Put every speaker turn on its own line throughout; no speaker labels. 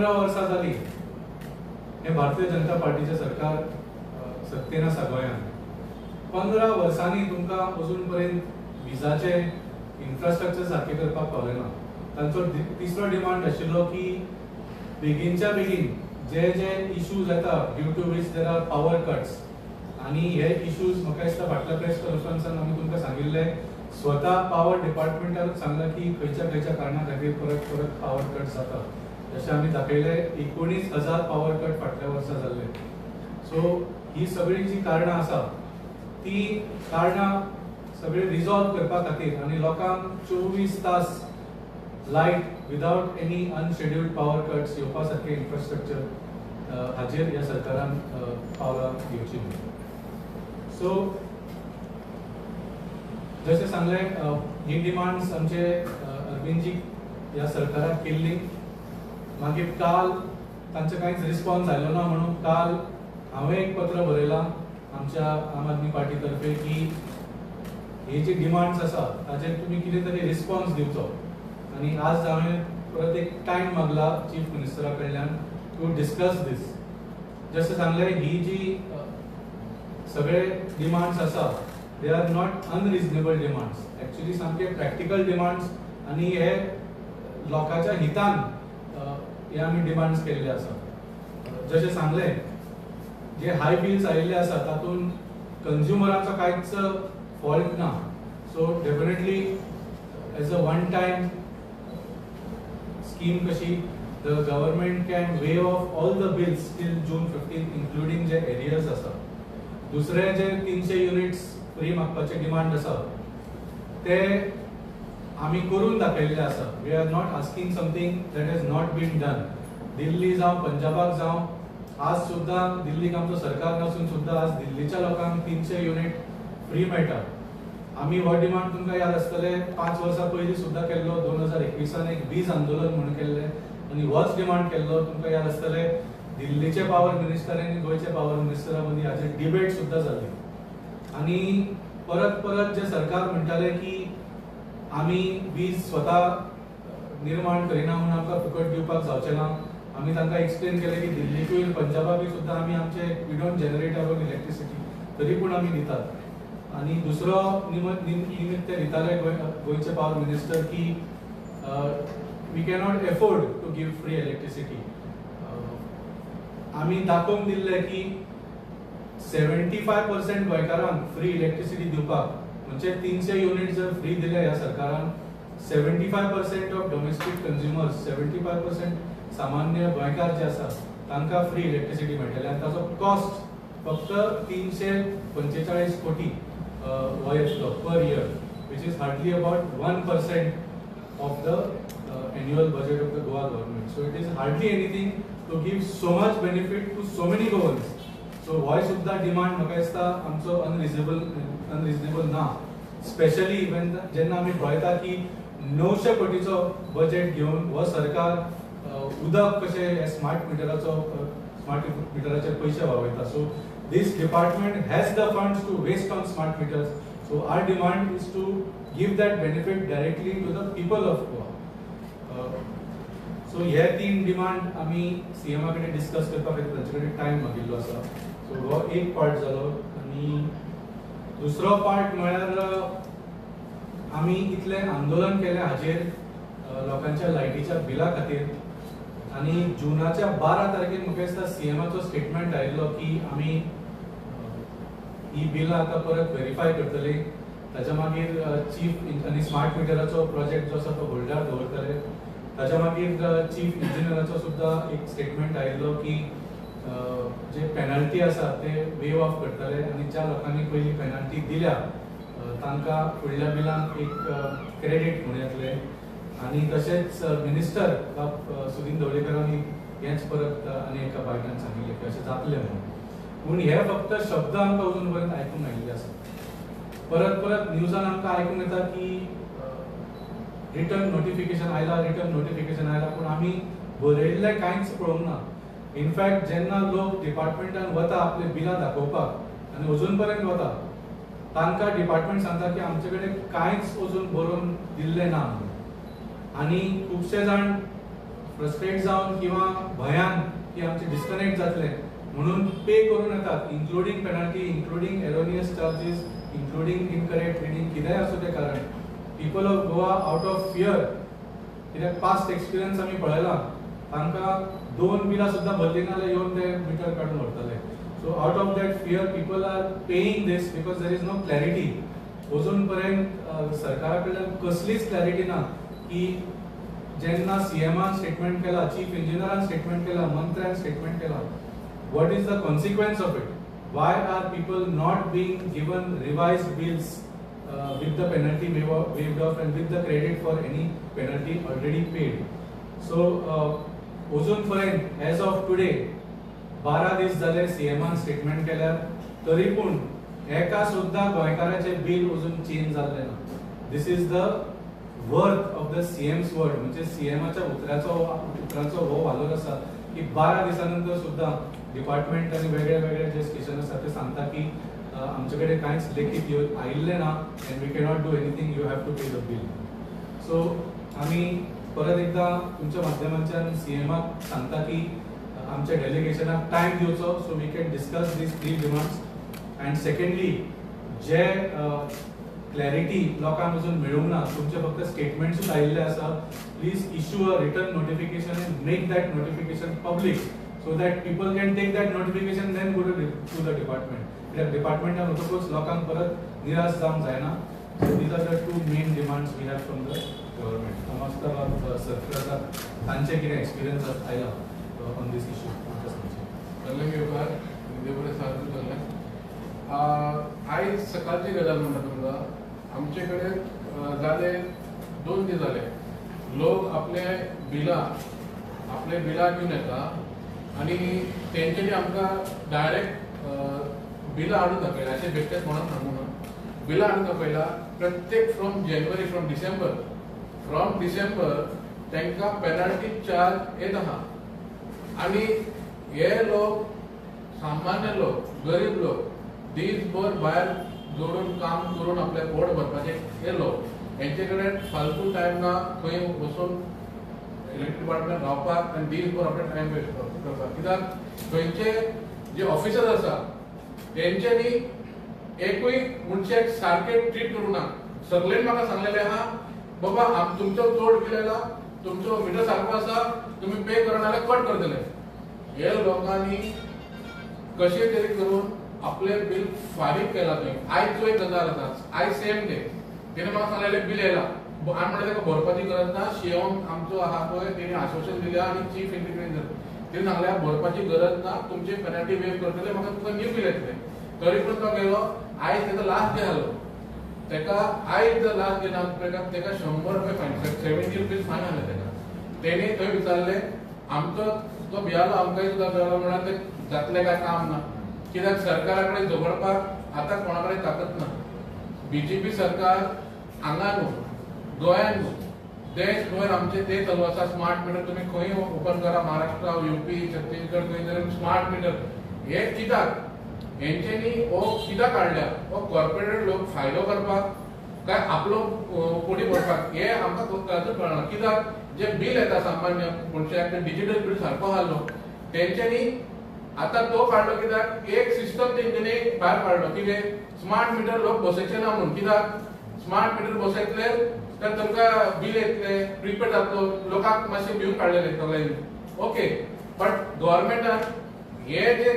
15 वर्सां जाली हे भारतीय जनता पार्टीचे सरकार सत्तेन आसा गोंयांत. 15 वर्सांनी तुमकां अजून पर्यंत विजाचे इन्फ्रास्ट्रक्चर सारकें करपाक पावलें ना. तांचो तिसरो डिमांड आशिल्लो की बेगीनच्या बेगीन जे जे इश्यूज येता due to which there are power cuts, आनी हे इश्यूज म्हाका दिसता फाटल्या प्रेस कॉन्फरन्सान आमी तुमकां सांगिल्ले, स्वता पावर डिपार्टमेंटानूच सांगलां की खंयच्या खंयच्या कारणा खातीर परत परत पावर कट जाता. जशें आमी दाखयलें 19,000 पावर कट फाटल्या वर्सा जाल्ले. सो ही सगळी जी कारणां आसा ती कारणां सगळी रिजॉल्व करपा खातीर आनी लोकांक 24 तास light without any unscheduled power cuts येवपा सारकें इन्फ्रास्ट्रक्चर हाजेर ह्या सरकारान पावलां घेवची. सो जशें सांगलें ही डिमांड्स आमचे अरविंदजी ह्या सरकाराक केल्ली. मागीर काल तांचे कांयच रिस्पॉन्स आयलो ना म्हणून काल हांवें एक पत्र बरयलां आमच्या आम आदमी पार्टी तर्फे की ही जी डिमांड्स आसा ताचेर तुमी कितें तरी रिस्पॉन्स दिवचो. आनी आज हांवें परत एक टायम मागला चीफ मिनिस्टरा कडल्यान टू डिस्कस दीस. जशें सांगलें ही जी सगळे डिमांड्स आसा they are not unreasonable demands, actually सामके प्रॅक्टिकल डिमांड्स आनी हे लोकांच्या हितान हे आमी डिमांड्स केल्ले आसा. जशें सांगलें जे हाय बिल्स आयिल्ले आसा तातूंत कंज्युमराचो कांयच फॉल्ट ना. So definitely as a one time scheme कशी the government can waive off all the bills till June 15 including J arrears आसा. दुसरे जे 300 युनिट्स फ्री मागपाचे डिमांड आसा ते आमी करून दाखयल्ले आसा. We are not asking something that has not been done. Delhi जावं पंजाबाक जावं, आज सुद्दां दिल्लीक आमचो सरकार नासून सुद्दां आज दिल्लीच्या लोकांक 300 युनिट फ्री मेळटा. आमी हो डिमांड तुमकां याद आसतलें 5 वर्सां पयलीं सुद्दां केल्लो, 2021 एक वीज आंदोलन म्हणून केल्लें आनी होच डिमांड केल्लो. तुमकां याद आसतलें दिल्लीचे पावर मिनिस्टर आनी गोंयचे पावर मिनिस्टरा मदीं हाचेर डिबेट सुद्दां जाली. आनी परत परत जे सरकार म्हणटाले की आमी वीज स्वता निर्माण करिना म्हणून आमकां फुकट दिवपाक जावचें ना, आमी तांकां एक्सप्लेन केलें की दिल्लीकूय पंजाबाकूय सुद्दां आमी आमचे we don't generate our own electricity तरी पूण आमी दितात. आनी दुसरो निमित्त दिताले गोंयचे पावर मिनिस्टर की we cannot afford to give free electricity. आमी दाखोवन दिल्लें की 75% गोंयकारांक फ्री इलेक्ट्रिसिटी दिवपाक म्हणजे 300 युनिट जर फ्री दिले ह्या सरकारान 75% ऑफ डोमेस्टीक कंज्युमर्स, 75% सामान्य गोंयकार जे आसा तांकां फ्री इलेक्ट्रिसिटी मेळटली आनी ताचो कॉस्ट फक्त 345 कोटी हो येतलो per year, which is hardly about 1% of the annual budget of the Goa government. So it is hardly anything to give so much benefit to so many Goans. So होय सुद्दां demand म्हाका दिसता आमचो unreasonable ना, specially when जेन्ना आमी पळयता की 900 कोटीचो बजेट घेवन हो सरकार उदक कशें स्मार्ट मिटराचो स्मार्ट मिटराचे पयशे व्हांवयता. So this department has the funds to waste on smart meters. So our demand is to give that benefit directly to the people of Goa. So हे 3 डिमांड आमी सीएमा कडेन डिस्कस करपा खातीर तांचे कडेन टायम मागिल्लो आसा. सो हो एक पार्ट जालो. आनी दुसरो पार्ट म्हळ्यार आमी इतलें आंदोलन केलें हाजेर लोकांच्या लायटीच्या बिला खातीर आनी जुनाच्या 12 तारखेर म्हाका दिसता सीएमाचो स्टेटमेंट आयिल्लो की आमी ही बिलां आतां परत वेरीफाय करतले. ताच्या मागीर चीफ आनी स्मार्ट मिटराचो प्रोजेक्ट जो आसा तो होल्डार दवरतले. ताच्या मागीर चीफ इंजिनियराचो सुद्दां एक स्टेटमेंट आयिल्लो की जे पेनल्टी आसा ते वेव ऑफ करतले आनी ज्या लोकांनी पयलीं पेनल्टी दिल्या तांकां फुडल्या बिलांक एक क्रेडीट म्हणून येतलें. आनी तशेंच मिनिस्टर बाब सुदीन ढवळीकरांनी हेंच परत आनी एका बायटान सांगिल्लें की अशें जातलें म्हणून. पूण हे फक्त शब्द आमकां अजून पर्यंत आयकूंक आयिल्ले आसा. परत परत न्यूजान आमकां आयकूंक येता की रिटर्न नोटिफिकेशन आयला, रिटर्न नोटिफिकेशन आयला, पूण आमी बरयल्लें कांयच पळोवंक ना. इनफॅक्ट जेन्ना लोक डिपार्टमेंटान वता आपले बिलां दाखोवपाक आनी अजून पर्यंत वता, तांकां डिपार्टमेंट सांगता की आमचे कडेन कांयच अजून बरोवन दिल्लें ना. आनी खुबशे जाण फ्रस्ट्रेट जावन किंवा भंयान की आमचे डिस्कनेक्ट जातले म्हणून पे करून येतात, including penalty, including erroneous charges, including incorrect reading, कितेंय आसूं तें कारण. People of Goa out of fear, कित्याक पास्ट एक्सपिरियन्स आमी पळयला, तांकां 2 बिलां सुद्दां भरली ना जाल्यार येवन ते मिटर काडून व्हरतले. So out of that fear people are paying this because there is no clarity. अजून पर्यंत सरकारा कडल्यान कसलीच क्लॅरिटी ना की जेन्ना सीएमान स्टेटमेंट केला, चीफ इंजिनियरान स्टेटमेंट केला, मंत्र्यान स्टेटमेंट केला, what is the consequence of it? Why are people not being given revised bills with the penalty waived off and with the credit for any penalty already paid? So अजून पर्यंत as of today 12 दीस जाले सीएमान statement केल्यार, तरी पूण एका सुद्दां गोंयकाराचें bill अजून चेंज जाल्लें ना. This is the worth of the CM's word. म्हणजे सीएमाच्या उतराचो हो वालोर आसा की 12 दिसां नंतर सुद्दां डिपार्टमेंट आनी वेगळे वेगळे जे स्टेशन आसा ते सांगता की आमचे कडेन कांयच लेखीत आयिल्लें ना and we cannot do anything, you have to pay the bill. So आमी परत एकदां तुमच्या माध्यमांतल्यान सीएमाक सांगता की आमच्या डेलिगेशनाक टायम दिवचो so we can discuss these 3 demands. And secondly, J clarity लोकांक अजून मेळूंक ना, तुमचे फक्त स्टेटमेंट्सूच आयिल्ले आसा, please issue a written notification and make that notification public so that people can take that notification then go to the department. कित्याक डिपार्टमेंटान वतकूच लोकांक परत निराश जावंक जायना. So these are the 2 main demands we have from the government. हांव सरफराजाक तांचे कितें experience आयला ऑन this issue आमकां सांगचें.
सगळ्यांक येवकार, देव बरें सांगता सगळ्यांक. आयज सकाळची गजाल म्हणटा तुमकां, आमचे कडेन जाले 2 दीस जाले लोक आपले बिलां घेवन येता आनी तेंच्यांनी आमकां डायरेक्ट बिलां हाडून दाखयला. अशें बेश्टेच कोणाक सांगू ना, बिलां हाडून दाखयला. प्रत्येक from January, from December तांकां पेनल्टी चार्ज येत आहा. आनी हे लोक सामान्य लोक, गरीब लोक, दीसभर भायर जोडून काम करून आपलें पोट भरपाचें हे लोक, हेंचे कडेन फालतू टायम ना खंय वचून इलेक्ट्रिक डिपार्टमेंट रावपाक आनी दीसभर आपले टायम वेस्ट करपाक. कित्याक खंयचे जे ऑफिसर आसा तेंच्यांनी एकूय मनशाक सारकें ट्रीट करूं ना. सगळ्यांनी म्हाका सांगलेलें आहा, बाबा तुमचो चड बिल आयला, तुमचो मिटर सारको आसा, तुमी पे करना जाल्यार कट करतले. हे लोकांनी कशें तरी करून आपले बिल फारीक केला. थंय आयज एक गजाल आसा, आयज सेम डे तेणें म्हाका सांगलेलें बिल येयला, आमी म्हणलें ताका भरपाची गरज ना. सीएम आमचो आहा पळय तेणी आश्वासन दिलें आनी चीफ इंजिनियर तेणी सांगलें भरपाची गरज ना, तुमचे पेनल्टी वेव करतले, म्हाका तुका न्यू बिल येतलें. तरी पूण तो गेलो. आयज तेजो लास्ट डे जालो, तेका आयज जर लास्ट डे ना तेका 100 रुपया फायन, 70 रुपीज फायन आसलें तेका. तेणी थंय विचारलें, आमचो तो भियालो, आमकांय सुद्दां भियालो, म्हणल्यार तें जातलें काय काम ना. कित्याक सरकारा कडेन झगडपाक आतां कोणा कडेन ताकद ना. बीजेपी सरकार हांगा न्हू, गोंयान न्हू, देशभर आमचे ते चालू आसा. स्मार्ट मिटर तुमी खंय ओपन करा, महाराष्ट्र, युपी, छत्तीसगड, खंय तरी स्मार्ट मिटर हे कित्याक हेंच्यांनी हो कित्याक काडल्या? हो कॉर्पोरेट लोक फायदो करपाक काय आपलो कोडी भरपाक, हे आमकां अजून कळना. कित्याक जे बील येता सामान्य मनशाक ते डिजिटल बील सारको आसलो तेंच्यांनी आतां तो काडलो. कित्याक एक सिस्टम तेंच्यांनी भायर काडलो कितें स्मार्ट मिटर लोक बसयचे ना म्हणून. कित्याक स्मार्ट मिटर बसयतले तर तुमकां बील येतले, प्रिपेड जातलो, लोकांक मातशें भिवन काडलेले सगळ्यांनी. ओके, बट गव्हर्मेंटान हे जे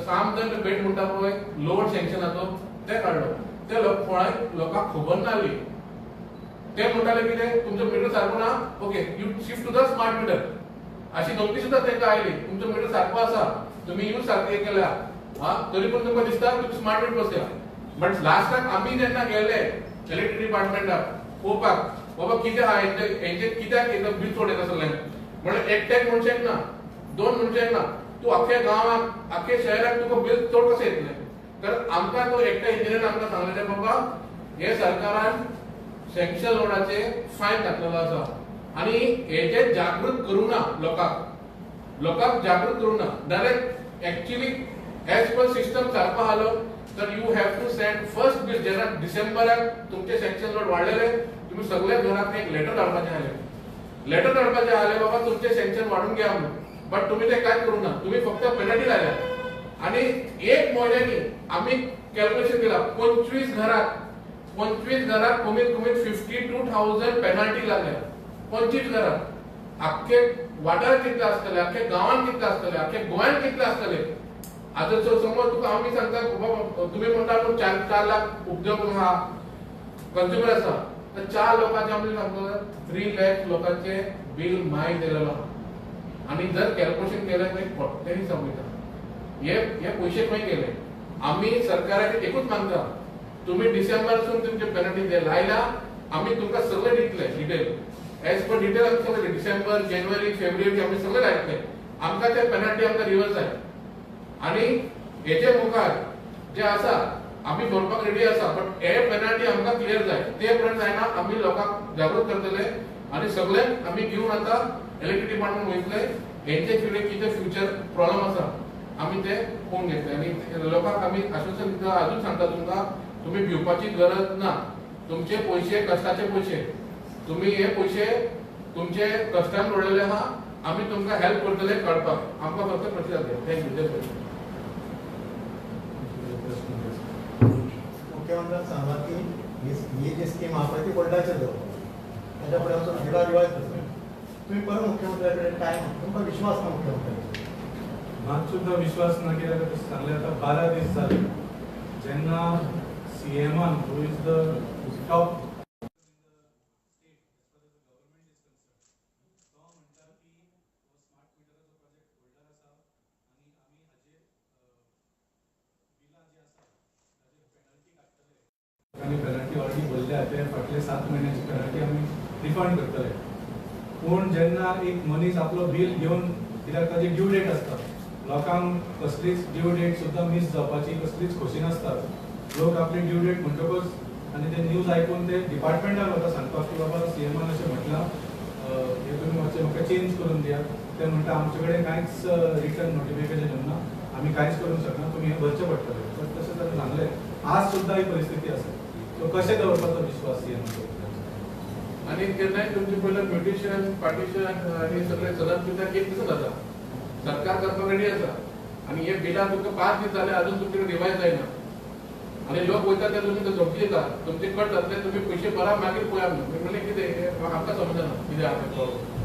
सामदंड भेट म्हणटा पळय लोड सँक्शनाचो ते काडलो, ते लोक कोणाक लोकांक खबर नासली. ते म्हणटाले कितें तुमचो मिटर सारको ना, okay you shift to the smart meter. अशी धमकी सुद्दां तांकां आयली, तुमचो मिटर सारको आसा, तुमी यूज सारके केल्या हा, तरी पूण तुमकां दिसता तुमी स्मार्ट मिटर बसया. बट लास्टाक आमी जेन्ना गेले इलेक्ट्रिक डिपार्टमेंटाक पळोवपाक, बाबा कितें आहा हेंचे कित्याक बील चड येता सगळ्यांक, म्हणल्यार एकट्याक मनशाक ना, 2 मनशाक ना, तूं अख्ख्या गांवाक, अख्ख्या शहराक तुका बील चड कशें येतलें? तर आमकां तो एकट्या इंजिनियरान आमकां सांगलें, बाबा हे सरकारान सँक्शन लोडाचे फायन घातलेलो आसा आनी हेजे जागृत करूं ना लोकांक, लोकांक जागृत करूं ना. जाल्यार एक्चुअली एज पर सिस्टम सारको आसलो तर you have to send first bill. जेन्ना डिसेंबराक तुमचे सँक्शन लोड वाडलेले, तुमी सगळ्या घराक एक लेटर धाडपाचें आसलें. लेटर धाडपाचें आले बाबा तुमचें सँक्शन वाडून घ्या म्हणून, बट तुमी तें कांयच करूंक ना. तुमी फक्त पेनल्टी लायल्या. आनी एक म्हयन्यांनी आमी कॅल्क्युलेशन केला 25 घराक 25 घराक कमीत कमीत 52,000 पेनल्टी लागल्या. 25 घराक आख्खे वाठारात कितले आसतले, आख्खे गांवांत कितले आसतले, आख्खे गोंयांत कितले आसतले. आतां समज तुका आमी सांगता तुमी म्हणटा आपूण 4 लाख उद्योग आहा, कंज्युमर आसा, तर 4 लोकांचे आमी सांगता 3 लाख लोकांचे बील माय दिलेलो आहा. आनी जर कॅल्क्युलेशन केलें थंय कोट्यांनी समजता हे हे पयशे खंय गेले. आमी सरकाराचे एकूच मागता, तुमी डिसेंबरसून तुमचे पेनल्टी जे लायला आमी तुमकां सगळे दितले डिटेल, एज पर डिटेल आमी सगळे डिसेंबर जानेवारी फेब्रुवारी आमी सगळे लायतले. आमकां ते पेनल्टी आमकां रिवर्स जाय. आनी हेजे मुखार जे आसा आमी भरपाक रेडी आसा, बट हे पेनल्टी आमकां क्लियर जाय. ते पर्यंत जायना आमी लोकांक जागृत करतले आनी सगळ्यांक आमी घेवन आतां इलेक्ट्रिक डिपार्टमेंट वयतले. हेंचे फुडें कितें फ्युचर प्रॉब्लम आसा आमी ते पळोवन घेतले. आनी लोकांक आमी आश्वासन दिता, अजून सांगता तुमकां, तुमी भिवपाची गरज ना. तुमचे पयशे कश्टाचे पयशे, तुमी हे पयशे तुमचे कश्टान जोडलेले आहा, आमी तुमकां हेल्प करतले काडपाक. आमकां फक्त प्रतिसाद द्या. Thank you. जय श्री.
मुख्यमंत्र्यान सांगलां की ही जी स्कीम आहा पळय ती होल्डाचेर दवरता, ताच्या फुडें वचून बिलां रिवायज करता. तुमी परत मुख्यमंत्र्या कडेन टायम, तुमकां विश्वास ना मुख्यमंत्र्याचेर?
मात सुद्दां विश्वास ना. कित्याक तशें सांगलें आतां 12 दीस जाले जेन्ना सीएमान who is the top आनी पेनल्टी ऑलरेडी भरल्या, ते फाटले 7 म्हयन्याची पेनल्टी आमी रिफंड करतले. पूण जेन्ना एक मनीस आपलो बील घेवन, कित्याक ताजी ड्यू डेट आसता, लोकांक कसलीच ड्यू डेट सुद्दां मीस जावपाची कसलीच खोशी नासता. लोक आपली ड्यू डेट म्हणटकूच आनी ते न्यूज आयकून ते डिपार्टमेंटान वता सांगपाक की बाबा सीएमान अशें म्हटलां, हें तुमी मातशें म्हाका चेंज करून दिया. ते म्हणटा आमचे कडेन कांयच रिटर्न नोटिफिकेशन येवना, आमी कांयच करूंक शकना, तुमी हें भरचें पडटलें. बट तशें ताणें सांगलें. आज सुद्दां ही परिस्थिती आसा. सो कशें दवरपाचो विश्वास सीएमाचेर?
आनी केन्नाय तुमचे पयलीं म्युटेशन पार्टिशन आनी सगळें चलत कित्याक एक दिसून जाता. सरकार करपाक रेडी आसा आनी हे बिलां तुमकां 5 दीस जाले अजून तुमचे कडेन रिवायज जायना. आनी लोक वयता ते तुमकां धमकी दिता, तुमचे कट जातले, तुमी पयशे भरा मागीर पळया म्हणून. म्हणलें कितें आमकां समजना कितें आहा तें.